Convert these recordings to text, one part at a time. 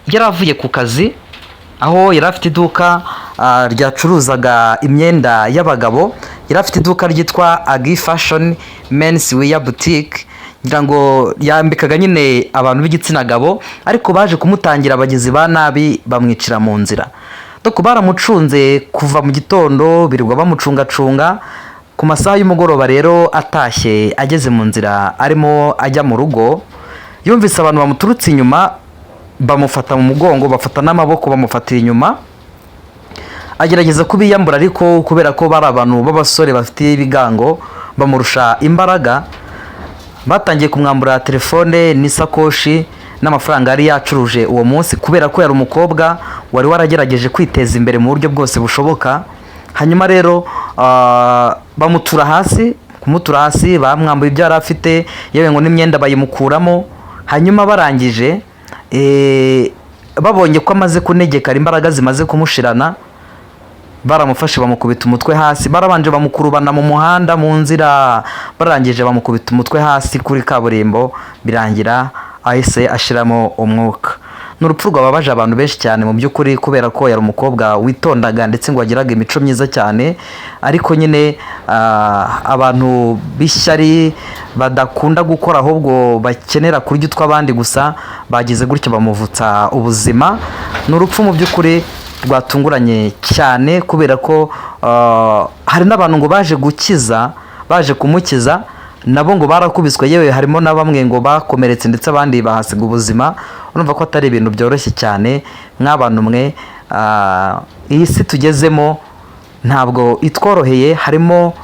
Yari avuye ku kazi aho yari afite iduka ryacuruzaga imyenda y'abagabo. Yari afite iduka ryitwa Agi Fashion Men's Wear Boutique, ngira ngo yambikaga nyine abantu b'igitsina gabo, ariko baje kumutangira abagizi ba nabi bamwicira mu nzira. Doko baramucunze kuva mu gitondo, birirwa bamucungacunga. Ku masaha y'umugoroba rero atashye, ageze mu nzira arimo ajya mu rugo, yumvise abantu bamuturutse inyuma, bamufata mu mugongo, bafata n'amaboko, bamufatira inyuma. Agerageza kubiyambura, ariko kubera ko bari abantu b'abasore bafite ibigango bamurusha imbaraga, batangiye kumwambura telefone n'isakoshi n'amafaranga yari yacuruje uwo munsi, kubera ko yari umukobwa wari waragerageje kwiteza imbere mu buryo bwose bushoboka. Hanyuma rero bamutura hasi. Kumutura hasi, bamwambuye ibyo yari afite, yewe ngo n'imyenda bayimukuramo. Hanyuma barangije, babonye ko amaze kunegekara, imbaraga zimaze kumushirana, baramufashe bamukubita umutwe hasi. Barabanje bamukurubana mu muhanda, mu nzira, barangije bamukubita umutwe hasi kuri kaburimbo, birangira ahise ashiramo umwuka. Ni urupfu rwababaje abantu benshi cyane mu by'ukuri, kubera ko yari umukobwa witondaga ndetse ngo wagiraga imico myiza cyane. Ariko nyine abantu b'ishyari badakunda gukora, ahubwo bakenera kurya utw'abandi gusa, bagize gutyo bamuvutsa ubuzima. Ni urupfu mu by'ukuri rwatunguranye cyane, kubera ko hari n'abantu ngo baje gukiza, baje kumukiza, nabo ngo barakubiswe, yewe harimo na bamwe ngo bakomeretse, ndetse abandi bahasiga ubuzima. Urumva ko atari ibintu byoroshye cyane. Mw'abantu mwe, iyi si tugezemo ntabwo itworoheye, harimo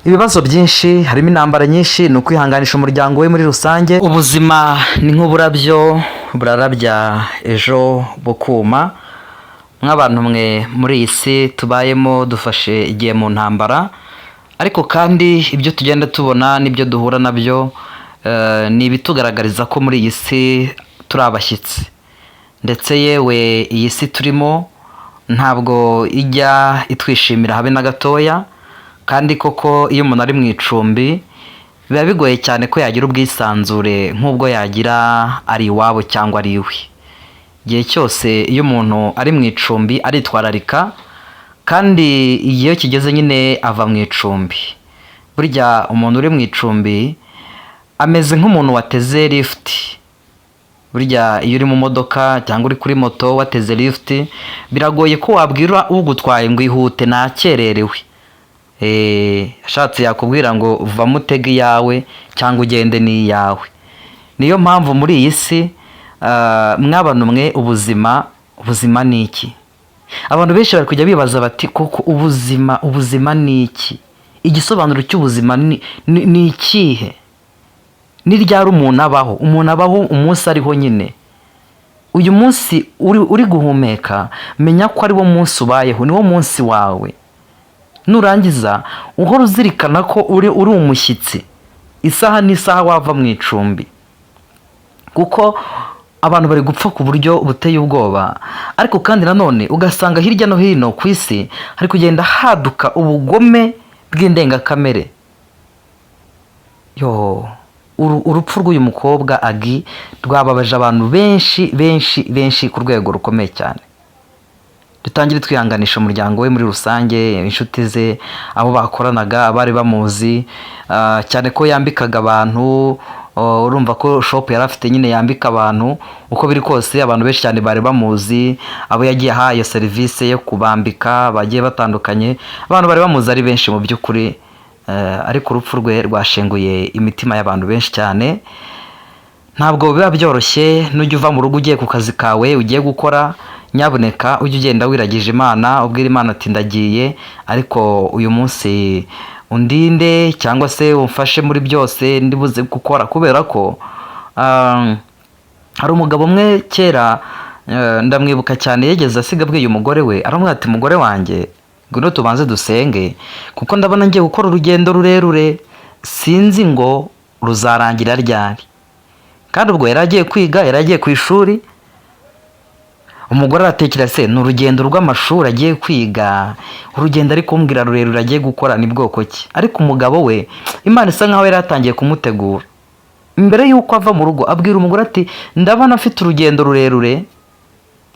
ibibazo byinshi, harimo intambara nyinshi. Ni ukwihanganisha umuryango we muri rusange. Ubuzima ni nk'uburabyo, burarabya ejo bukuma. Nk'abantu mwe, muri iyi si tubayemo dufashe igihe mu ntambara, ariko kandi ibyo tugenda tubona n'ibyo duhura nabyo ni ibitugaragariza ko muri iyi si turi abashyitsi. Ndetse yewe iyi si turimo ntabwo ijya itwishimira habe na gatoya. Kandi koko iyo umuntu ari mu icumbi biba bigoye cyane ko yagira ubwisanzure nk'ubwo yagira ari iwabo cyangwa ari iwe. Igihe cyose iyo umuntu ari mu icumbi aritwararika, kandi igihe kigeze nyine ava mu icumbi. Burya umuntu uri mu icumbi ameze nk'umuntu wateze lifuti. Burya iyo uri mu modoka cyangwa uri kuri moto wateze lifuti, biragoye ko wabwira ugutwaye ngo ihute nakererewe. Ashatse yakubwira ngo vamo utege iyawe cyangwa ugende n'iyawe. Niyo mpamvu muri iyi si, mw'abantu mwe, ubuzima ni iki? Abantu benshi bari kujya bibaza bati: "Koko ubuzima ni iki? Igisobanuro cy'ubuzima ni ikihe? Ni ryari umuntu abaho?" Umuntu abaho umunsi ariho nyine. Uyu munsi uri guhumeka, menya ko ari wo munsi ubayeho, niwo munsi wawe. Nurangiza uhora uzirikana ko uri umushyitsi, isaha n'isaha wava mu icumbi, kuko abantu bari gupfa ku buryo buteye ubwoba. Ariko kandi nanone ugasanga hirya no hino ku isi hari kugenda haduka ubugome bw'indengakamere. Yo, urupfu rw'uyu mukobwa Agi rwababaje abantu benshi benshi benshi ku rwego rukomeye cyane. Dutangire twihanganisha umuryango we muri rusange, inshuti ze, abo bakoranaga, abari bamuzi, cyane ko yambikaga abantu. Urumva ko shop yari afite nyine yambika abantu. Uko biri kose abantu benshi cyane bari bamuzi, abo yagiye aha iyo serivisi yo kubambika bagiye batandukanye, abantu bari bamuzi ari benshi mu by'ukuri. Ariko urupfu rwe rwashenguye imitima y'abantu benshi cyane. Ntabwo biba byoroshye. Nujya uva mu rugo ugiye ku kazi kawe ugiye gukora, nyabuneka ujye ugenda wiragije Imana, ubwira Imana ati: "Ndagiye, ariko uyu munsi undinde cyangwa se umfashe muri byose ndibuze gukora." Kubera ko hari umugabo umwe kera, ndamwibuka cyane, yigeze asiga abwiye umugore we, aramubwira ati: "Mugore wanjye, ngwino tubanze dusenge, kuko ndabona ngiye gukora urugendo rurerure, sinzi ngo ruzarangira ryari." Kandi ubwo yari agiye kwiga, yari agiye ku ishuri. Umugore aratekereza: "Se ni urugendo rw'amashuri agiye kwiga? Urugendo ari kumbwira rurerure agiye gukora ni bwoko ki?" Ariko umugabo we, Imana isa nkaho yari yatangiye kumutegura mbere y'uko ava mu rugo. Abwira umugore ati: "Ndabona afite urugendo rurerure."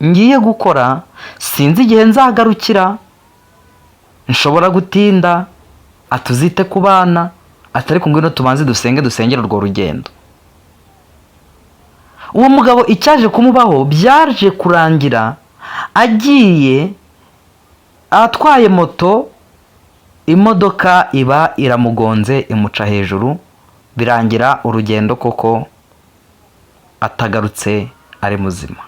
ngiye gukora, sinzi igihe nzagarukira, nshobora gutinda, atuzite ku bana, atari ngwino tubanze dusenge, dusengere urwo rugendo. Uwo mugabo icyaje kumubaho, byaje kurangira agiye atwaye moto, imodoka iba iramugonze, imuca hejuru, birangira urugendo koko atagarutse ari muzima.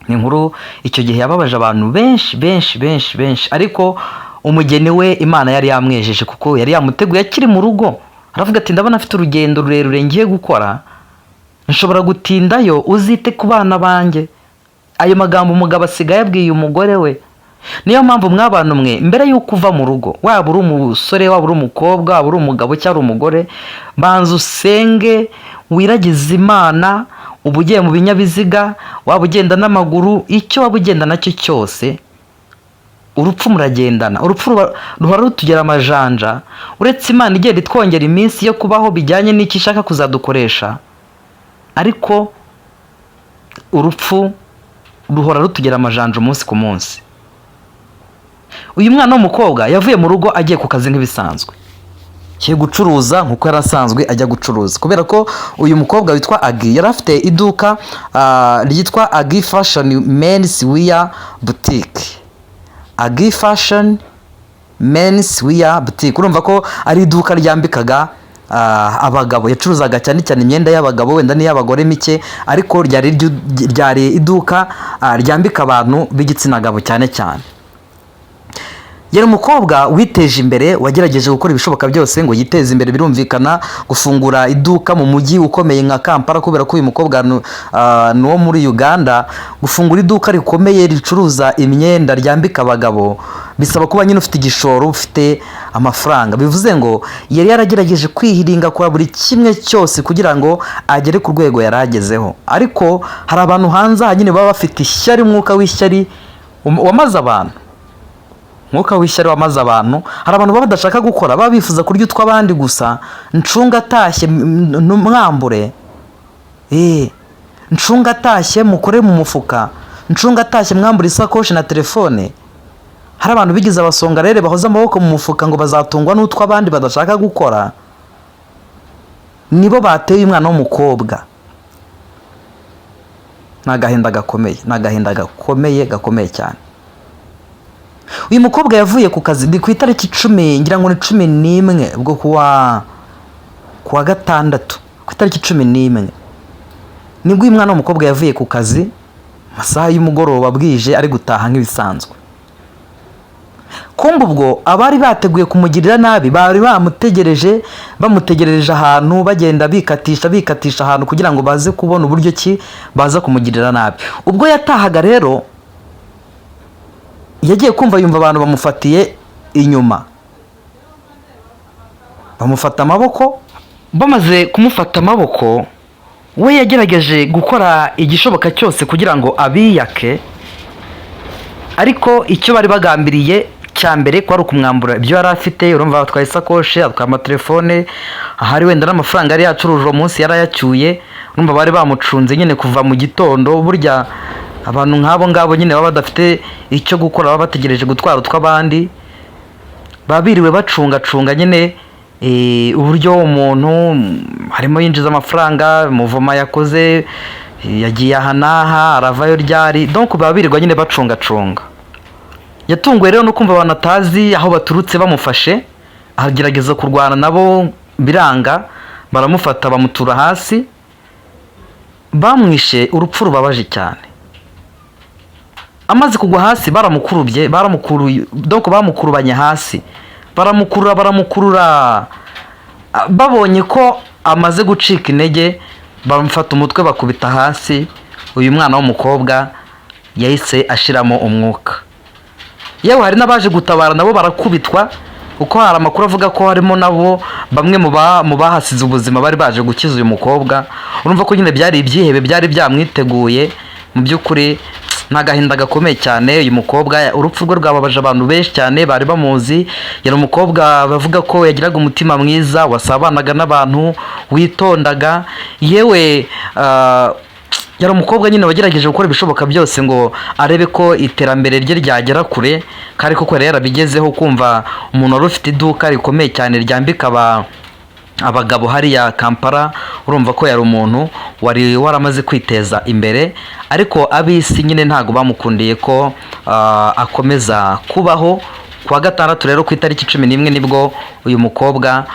Ni inkuru icyo gihe yababaje abantu benshi benshi benshi benshi, ariko umugeni we Imana yari yamwejeje, kuko yari yamuteguye akiri mu rugo, aravuga ati: "Ndabona afite urugendo rurerure ngiye gukora, nshobora gutindayo, uzite ku bana banjye." Ayo magambo umugabo asigaye abwiye umugore we. Niyo mpamvu mw'abantu mwe, mbere y'uko uva mu rugo, waba uri umusore, waba uri umukobwa, waba uri umugabo cyangwa umugore, banza usenge, wiragize Imana. Uba ugiye mu binyabiziga, waba ugenda n'amaguru, icyo waba ugenda nacyo cyose, urupfu muragendana. Urupfu ruhora rutugera amajanja, uretse Imana igenda itwongera iminsi yo kubaho bijyanye n'icyo ishaka kuzadukoresha, ariko urupfu ruhora rutugera amajanja umunsi ku munsi. Uyu mwana w'umukobwa yavuye mu rugo agiye ku kazi nk'ibisanzwe, agiye gucuruza nk'uko yari asanzwe ajya gucuruza, kubera ko uyu mukobwa witwa Agi yari afite iduka ryitwa Agi Fashion Men's Wear Boutique. Agi Fashion Men's Wear Boutique, urumva ko ari iduka ryambikaga abagabo. Yacuruzaga cyane cyane imyenda y'abagabo, wenda n'iy'abagore mike, ariko ryari iduka ryambika abantu b'igitsina gabo cyane cyane. Yari umukobwa witeje imbere, wagerageje gukora ibishoboka byose ngo yiteze imbere. Birumvikana, gufungura iduka mu mujyi ukomeye nka Kampala, kubera ko uyu mukobwa ni uwo muri Uganda, gufungura iduka rikomeye ricuruza imyenda ryambika abagabo bisaba kuba nyine ufite igishoro, ufite amafaranga. Bivuze ngo yari yaragerageje kwihiringa, akora buri kimwe cyose kugira ngo agere ku rwego yari agezeho. Ariko hari abantu hanze aha nyine baba bafite ishyari, umwuka w'ishyari wamaze abantu, umwuka w'ishyari wamaze abantu. Hari abantu baba badashaka gukora, baba bifuza kurya utw'abandi gusa. Ncunga atashye mwambure, ncunga atashye mukore mu mufuka, ncunga atashye mwambure isakoshi na telefone. Hari abantu bigize abasongarere, bahoze amaboko mu mufuka ngo bazatungwa n'utw'abandi, badashaka gukora. Nibo bateye umwana w'umukobwa. Ni agahinda gakomeye, ni agahinda gakomeye gakomeye cyane. Uyu mukobwa yavuye ku kazi ni ku itariki 10, ngira ngo ni 11, ubwo kuwa gatandatu, ku itariki 11 nibwo uyu mwana w'umukobwa yavuye ku kazi mu masaha y'umugoroba bwije, ari gutaha nk'ibisanzwe. Kumva ubwo abari bateguye kumugirira nabi bari bamutegereje, bamutegereje ahantu, bagenda bikatisha bikatisha ahantu kugira ngo baze kubona uburyo ki baza kumugirira nabi. Ubwo yatahaga rero, yagiye kumva yumva abantu bamufatiye inyuma, bamufata amaboko. Bamaze kumufata amaboko, we yagerageje gukora igishoboka cyose kugira ngo abiyake, ariko icyo bari bagambiriye cya mbere kwari ukumwambura ibyo yari afite. Urumva, atwaye isakoshi, atwaye amatelefone, ahari wenda n'amafaranga yari yacuruje uwo munsi yarayacyuye. Urumva, bari bamucunze nyine kuva mu gitondo. Burya abantu nk'abo ngabo nyine baba badafite icyo gukora, baba bategereje gutwara utw'abandi, baba biriwe bacungacunga nyine uburyo umuntu harimo yinjiza amafaranga, muvoma yakoze, yagiye aha n'aha, aravayo ryari. Donc baba birirwa nyine bacungacunga. Yatunguwe rero no kumva abantu atazi aho baturutse bamufashe, agerageza kurwana nabo biranga, baramufata bamutura hasi. Bamwishe urupfu rubabaje cyane. Amaze kugwa hasi baramukurubye, baramukuruye, donc bamukurubanye hasi, baramukurura, baramukurura. Babonye ko amaze gucika intege, bamufata umutwe bakubita hasi. Uyu mwana w'umukobwa yahise ashiramo umwuka. Yewe, hari n'abaje gutabara nabo barakubitwa, kuko hari amakuru avuga ko harimo nabo bamwe mu bahasize ubuzima bari baje gukiza uyu mukobwa. Urumva ko nyine byari ibyihebe byari byamwiteguye. Mu by'ukuri ni agahinda gakomeye cyane. Uyu mukobwa urupfu rwe rwababaje abantu benshi cyane bari bamuzi. Yari umukobwa bavuga ko yagiraga umutima mwiza, wasabanaga n'abantu, witondaga. Yewe. Yari umukobwa nyine wagerageje gukora ibishoboka byose ngo arebe ko iterambere rye ryagera kure, kandi koko yari yarabigezeho. Kumva umuntu wari ufite iduka rikomeye cyane ryambika abagabo hariya Kampala, urumva ko yari umuntu wari waramaze kwiteza imbere. Ariko ab'isi nyine ntabwo bamukundiye ko akomeza kubaho. Ku wa gatandatu rero, ku itariki 11, nibwo uyu mukobwa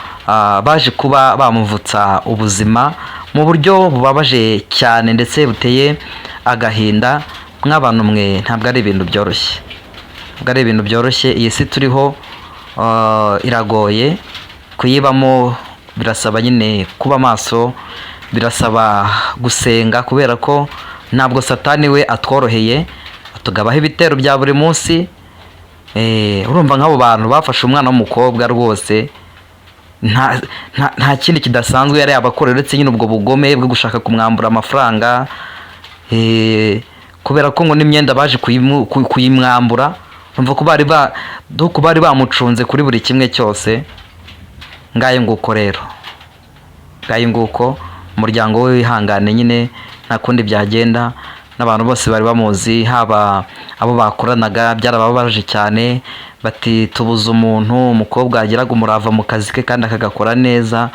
baje kuba bamuvutsa ubuzima mu buryo bubabaje cyane ndetse buteye agahinda. Mw'abantu mwe, ntabwo ari ibintu byoroshye, ntabwo ari ibintu byoroshye. Iyi si turiho iragoye kuyibamo, birasaba nyine kuba maso, birasaba gusenga, kubera ko ntabwo Satani we atworoheye, atugabaho ibitero bya buri munsi. Urumva nk'abo bantu bafashe umwana w'umukobwa rwose, nta kindi kidasanzwe yari yabakorera uretse nyine ubwo bugome bwo gushaka kumwambura amafaranga. Kubera ko ngo n'imyenda baje kuyimwambura. Urumva ko bari ba doko bari bamucunze kuri buri kimwe cyose. Ngayo nguko rero, ngayo nguko. Umuryango we wihangane nyine, nta kundi byagenda. N'abantu bose bari bamuzi, haba abo bakoranaga, byarababaje cyane. Bati: "Tubuze umuntu, umukobwa yagiraga umurava mu kazi ke kandi akagakora neza."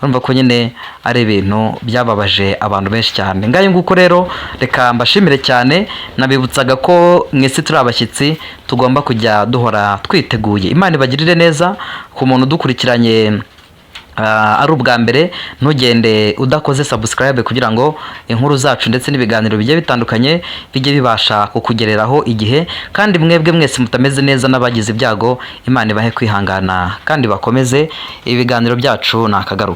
Urumva ko nyine ari ibintu byababaje abantu benshi cyane. Ngayo nguko rero, reka mbashimire cyane. Nabibutsaga ko mu isi turi abashyitsi, tugomba kujya duhora twiteguye. Imana ibagirire neza. Ku muntu udukurikiranye ari ubwa mbere, ntugende udakoze subscribe, kugira ngo inkuru zacu ndetse n'ibiganiro bigiye bitandukanye bijye bibasha kukugereraho igihe. Kandi mwebwe mwese mutameze neza n'abagize ibyago, Imana ibahe kwihangana kandi bakomeze. Ibiganiro byacu ni akagaruka.